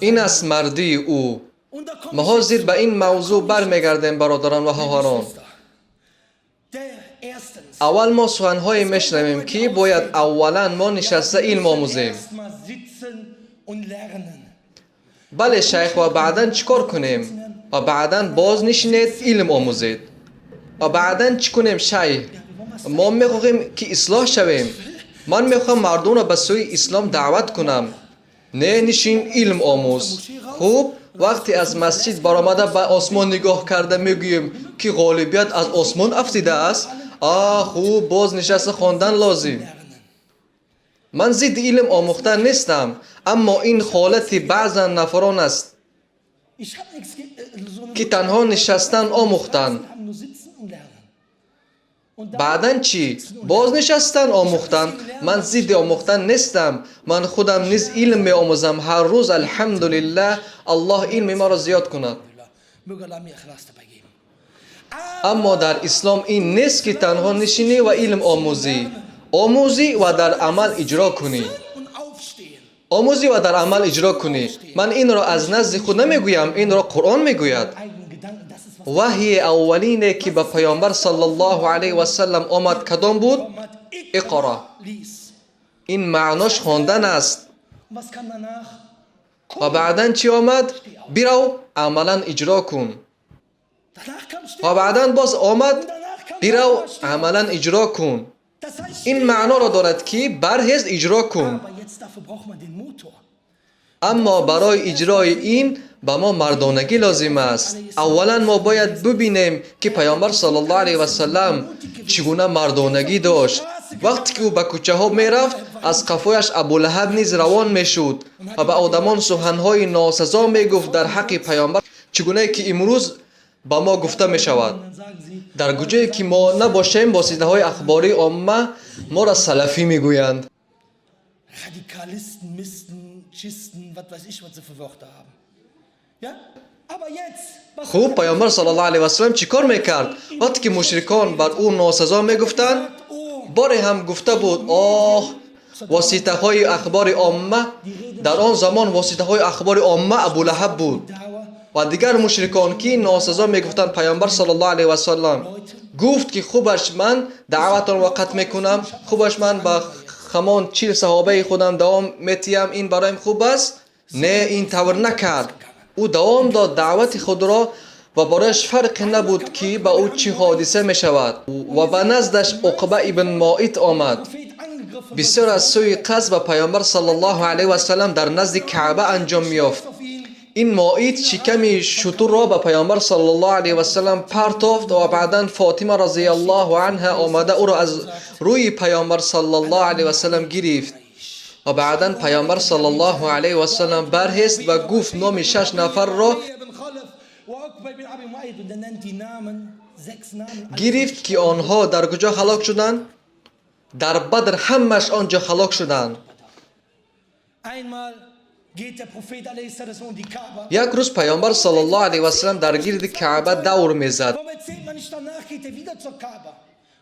Ин аст мардии ӯ. Мо ҳозир ба ин мавзӯъ бармегардем, бародарон ва хоҳарон. Аввал мо суханҳое мешунавем, ки бояд аввалан мо нишаста илм омӯзем. Бале, шайх, ва баъдан чӣ кор кунем? Ва баъдан боз нишинед, илм омӯзед. Ва баъдан чӣ кунем, шайх? Мо мехоҳем, ки ислоҳ шавем. Ман мехоҳам мардумро ба сӯи ислом даъват кунам. Не, нишин, илм омӯз. Хуб, вақте аз масҷид баромада ба осмон нигоҳ карда мегӯем, ки ғолибият аз осмон афтидааст. А хуб, боз нишаста хондан лозим. Ман зидди илм омӯхтан нестам, аммо ин ҳолати баъзан нафарон аст, ки танҳо нишастан омӯхтанд. Баъдан чӣ? Боз нишастан омӯхтан. Ман зидди омӯхтан нестам. Ман худам низ илм меомӯзам ҳар рӯз, алҳамдулиллаҳ, Аллоҳ илми маро зиёд кунад. Аммо дар ислом ин нест, ки танҳо нишинӣ ва илм омӯзӣ. Омӯзӣ ва дар амал иҷро кунӣ. Омӯзӣ ва дар амал иҷро кунӣ. Ман инро аз назди худ намегӯям, инро Қуръон мегӯяд. Ваҳйи аввалине, ки ба Паёмбар саллаллоҳу алайҳи васаллам омад, кадом буд? Иқро. Ин маънош хондан аст. Ва баъдан чӣ омад? Бирав, амалан иҷро кун. Ва баъдан боз омад: бирав, амалан иҷро кун. Ин маъноро дорад, ки барҳез, иҷро кун. Аммо барои иҷрои ин ба мо мардонагӣ лозим аст. Аввалан мо бояд бубинем, ки Паёмбар саллаллоҳу алайҳи васаллам чӣ гуна мардонагӣ дошт. Вақте ки ӯ ба кӯчаҳо мерафт, аз қафояш Абулаҳаб низ равон мешуд ва ба одамон суханҳои носазо мегуфт дар ҳаққи Паёмбар, чӣ гунае ки имрӯз ба мо гуфта мешавад. Дар куҷое ки мо набошем, воситаҳои ахбории омма моро салафӣ мегӯянд. Radikalisten, Misten, Schisten, was weiß ich, was sie für Wörter haben. Ja? Aber jetzt, was Хуб, Паёмбар саллаллоҳу алайҳи васаллам чӣ кор мекард, вақте ки мушрикон бар ӯ носазо мегуфтанд? Боре ҳам гуфта буд: оҳ, воситаҳои ахбори омма. Дар он замон воситаҳои ахбори омма Абулаҳаб буд ва дигар мушрикон, ки носазо мегуфтанд. Паёмбар саллаллоҳу алайҳи васаллам гуфт, ки хубаш ман даъватонро қатъ мекунам, хубаш ман ба ҳамон 40 саҳобаи худам давом метиҳам, ин бароям хуб аст. Не, ин тавр накард. Ӯ давом дод даъвати худро ва барояш фарқе набуд, ки ба ӯ чӣ ҳодиса мешавад. Ва ба наздаш Уқба ибн Моит омад. Prophet angegriffen Бисёр аз сӯи қасд ба Паёмбар саллаллоҳу алайҳи васаллам дар назди Каъба анҷом меёфт. Auf ihn. Ин Моит шиками шутурро ба Паёмбар саллаллоҳу алайҳи васаллам партофт ва баъдан Фотима разияллоҳу анҳа омада, ӯро аз рӯи Паёмбар саллаллоҳу алайҳи васаллам гирифт. Ва баъдан Паёмбар саллаллоҳу алайҳи васаллам барҳест ва гуфт номи шаш нафарро Ibn Khalaf, وعقبة بن أبي معيط und er nennt die Namen, sechs Namen. гирифт, ки онҳо дар куҷо ҳалок шуданд. Дар Бадр ҳамааш он ҷо ҳалок шуданд. Einmal geht der Prophet عليه السلام um die Kaaba. Як рӯз Паёмбар саллаллоҳу алайҳи васаллам дар гирди Каъба давр мезад. Warum erzählt man nicht, danach geht er wieder zur Kaaba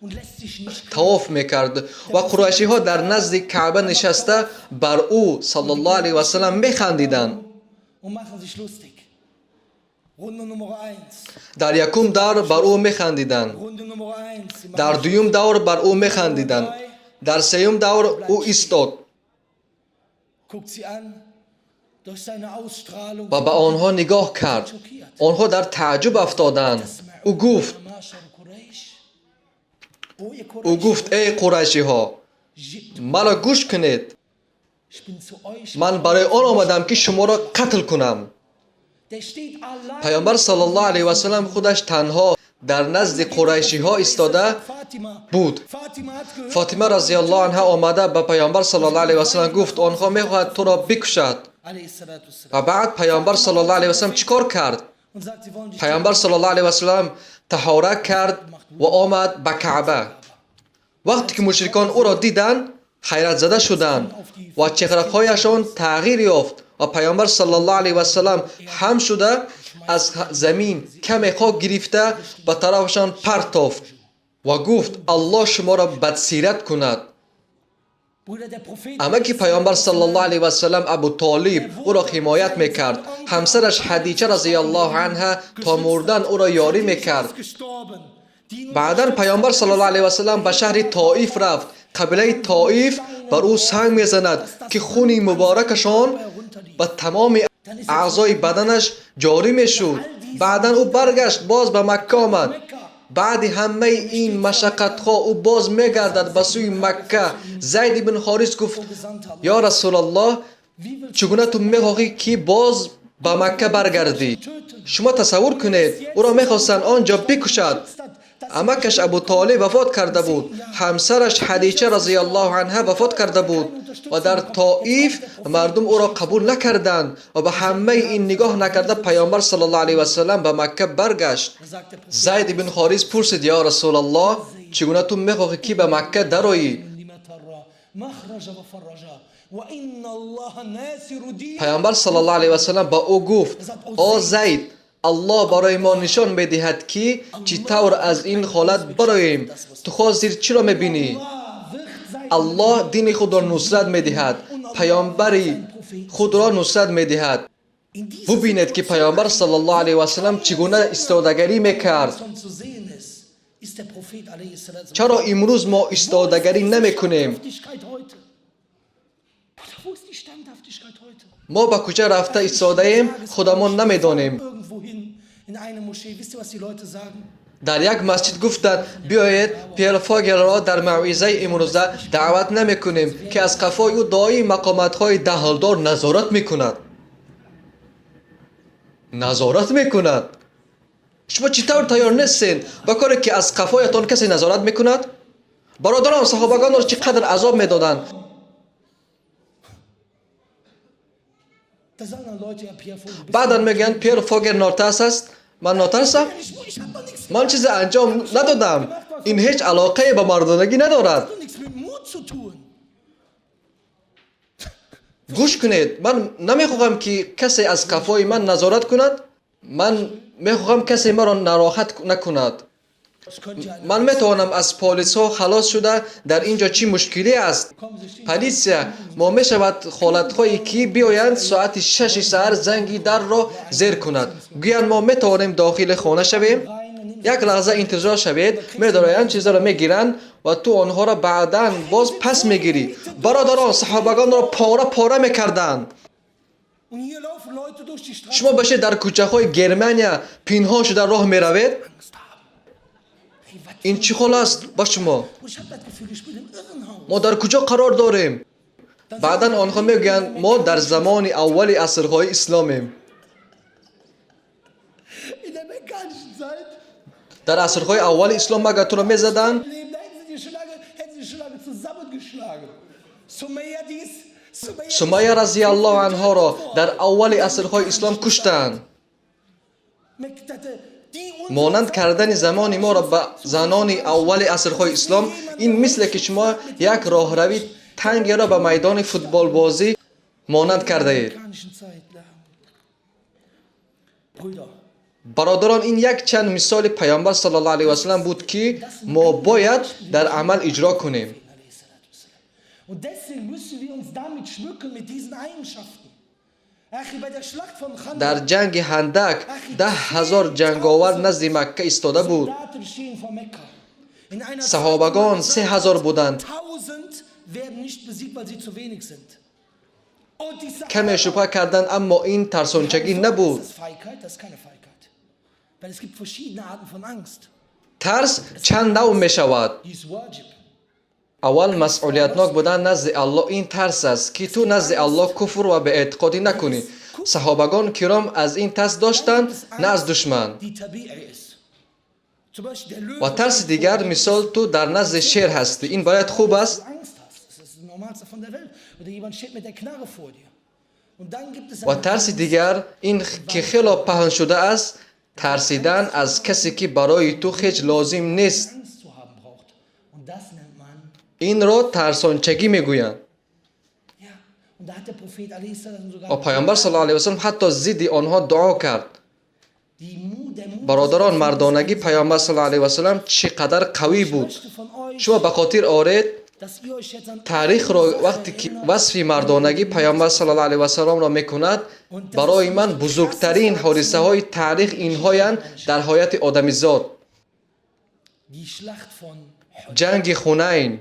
und lässt sich nicht Тавоф мекард ва қурайшиҳо дар назди Каъба нишаста бар ӯ саллаллоҳу алайҳи васаллам механдиданд. und machen sich lustig. Runde Nummer 1. Дар якум давр бар ӯ механдиданд. Runde Nummer 1. Sie machen Дар дуюм давр бар ӯ механдиданд. Дар сеюм давр ӯ истод guckt sie an, durch seine Ausstrahlung. ва ба онҳо нигоҳ кард. Онҳо дар тааҷҷуб афтоданд. Ӯ гуфт معشر قريش. Oh, ihr Ӯ гуфт: эй қурайшиҳо, маро гӯш кунед. Ich bin zu euch. Ман барои он омадам, ки шуморо қатл кунам. Der steht allein. Паёмбар саллаллоҳу алайҳи васаллам худаш танҳо дар назди қурайшиҳо истода Fatima. буд. Fatima hat gehört. Фотима разияллоҳу анҳа омада, ба Паёмбар саллаллоҳу алайҳи васаллам гуфт: онҳо мехоҳад туро бикушад. عليه الصلاة والسلام. Ва баъд Паёмбар саллаллоҳу алайҳи васаллам чӣ кор кард? Und sagt, sie wollen dich Паёмбар саллаллоҳу алайҳи васаллам таҳора кард ва омад ба Каъба. Вақте ки мушрикон ӯро диданд, ҳайратзада шуданд ва чеҳраҳояшон тағйир ёфт. Ва Паёмбар саллаллоҳу алайҳи васаллам ҳам шуда, аз замин каме хок гирифта, ба тарафашон партофт ва гуфт: Аллоҳ шуморо бадсират кунад. Амаки паёмбар саллаллоҳу алайҳи васаллам Абу Толиб ӯро ҳимоят мекард. Ҳамсараш Хадича разияллоҳу анҳа то мурдан ӯро ёрӣ мекард. Баъдан паёмбар саллаллоҳу алайҳи васаллам ба шаҳри Тоиф рафт. Қабилаи Тоиф бар ӯ санг мезанад, ки хуни муборакашон ба тамоми аъзои баданаш ҷорӣ мешуд. Баъдан ӯ баргашт, боз ба Макка омад. Баъди ҳамаи ин машаққатҳо ӯ боз мегардад ба сӯи Макка. Зайд ибн Ҳорис гуфт: ё Расулаллоҳ, чӣ гуна ту мехоҳӣ, ки боз ба Макка баргардӣ? Шумо тасаввур кунед, ӯро мехостанд он ҷо бикушад. Амакаш Абу Толиб вафот карда буд, ҳамсараш Хадича разияллоҳу анҳа вафот карда буд ва дар Тоиф мардум ӯро қабул накарданд ва ба ҳамаи ин нигоҳ накарда паёмбар саллаллоҳу алайҳи васаллам ба Макка баргашт. Зайд ибн Ҳорис пурсид: ё Расулаллоҳ, чӣ гуна ту мехоҳӣ, ки ба Макка дароӣ? Паёмбар саллаллоҳу алайҳи васаллам ба ӯ гуфт: о Зайд, Аллоҳ барои мо нишон медиҳад, ки чӣ тавр аз ин ҳолат бароем. Ту ҳозир чиро мебинӣ? Аллоҳ дини худро нусрат медиҳад, паёмбари худро нусрат медиҳад. Бубинед, ки паёмбар саллаллоҳу алайҳи васаллам чӣ гуна истодагарӣ мекард. Чаро имрӯз мо истодагарӣ намекунем? Мо ба кӯча рафта истодаем, худамон намедонем. Дар як масҷид гуфтанд: биёед Пьер Фогелро дар мавъизаи имрӯза даъват намекунем, ки аз қафои ӯ доим мақоматҳои дахлдор назорат мекунад. Назорат мекунад. Шумо чӣ тавр тайёр нестед ба коре, ки аз қафоятон касе назорат мекунад? Бародарон, саҳобагонро чӣ қадр азоб медоданд. Баъдан мегӯянд: Пьер Фогел нотарс аст. Ман нотарсам? Ман чизе анҷом надодам. Ин ҳеҷ алоқае ба мардонагӣ надорад. Гӯш кунед, ман намехоҳам, ки касе аз қафои ман назорат кунад. Ман мехоҳам касе маро нароҳат накунад. Ман метавонам аз полисҳо халос шуда, дар ин ҷо чӣ мушкилӣ аст? Полисия мо мешавад ҳолатҳое, ки биёянд соати 6 саҳар занги дарро зер кунад, гӯянд мо метавонем дохили хона шавем. Як лаҳза интизор шавед, медароянд, чизаро мегиранд ва ту онҳоро баъдан боз пас мегирӣ. Бародарон, саҳобагонро пора пора мекарданд. Шумо бошед дар кӯчаҳои Германия пинҳон шуда роҳ меравед? Ин чӣ ҳол аст ба шумо? Мо дар куҷо қарор дорем? Баъдан онҳо мегӯянд: мо дар замони аввали асрҳои исломем. Дар асрҳои аввали ислом магар туро мезаданд? Сумайя разияллоҳу анҳоро дар аввали асрҳои ислом куштанд. Монанд кардани замони моро ба занони аввали асрҳои ислом ин мисле ки шумо як роҳрави тангеро ба майдони футболбозӣ монанд кардаед. Бародарон, ин як чанд мисоли паёмбар саллаллоҳу алайҳи васаллам буд, ки мо бояд дар амал иҷро кунем. Дар ҷанги Ҳандак 10 000 ҷанговар назди Макка истода буд. Саҳобагон 3000 буданд. Каме шубҳа карданд, аммо ин тарсончагӣ набуд. Тарс чанд навъ мешавад. Аввал, масъулиятнок будан назди Аллоҳ ин тарс аст, ки ту назди Аллоҳ куфр ва беэътиқодӣ накунӣ. Саҳобагон киром аз ин тарс доштанд, на аз душман. Ва тарси дигар, мисол, ту дар назди шер ҳастӣ. Ин бояд хуб аст. Ва тарси дигар ин ки хело паҳн шудааст, тарсидан аз касе, ки барои ту ҳеҷ лозим нест. Инро тарсончагӣ мегӯянд. Ва паёмбар саллаллоҳу алайҳи васаллам ҳатто зидди онҳо дуо кард. Бародарон, мардонагӣ паёмбар саллаллоҳу алайҳи васаллам чӣ қадар қавӣ буд. Шумо ба хотир оред, Dass ihr euch jetzt an Таърихро вақте ки васфи мардонагӣ Паёмбар саллаллоҳу алайҳи васалламро мекунад, барои ман бузургтарин ҳодисаҳои таърих инҳоянд дар ҳаёти одамизод. Die Schlacht von Ҷанги Хунайн.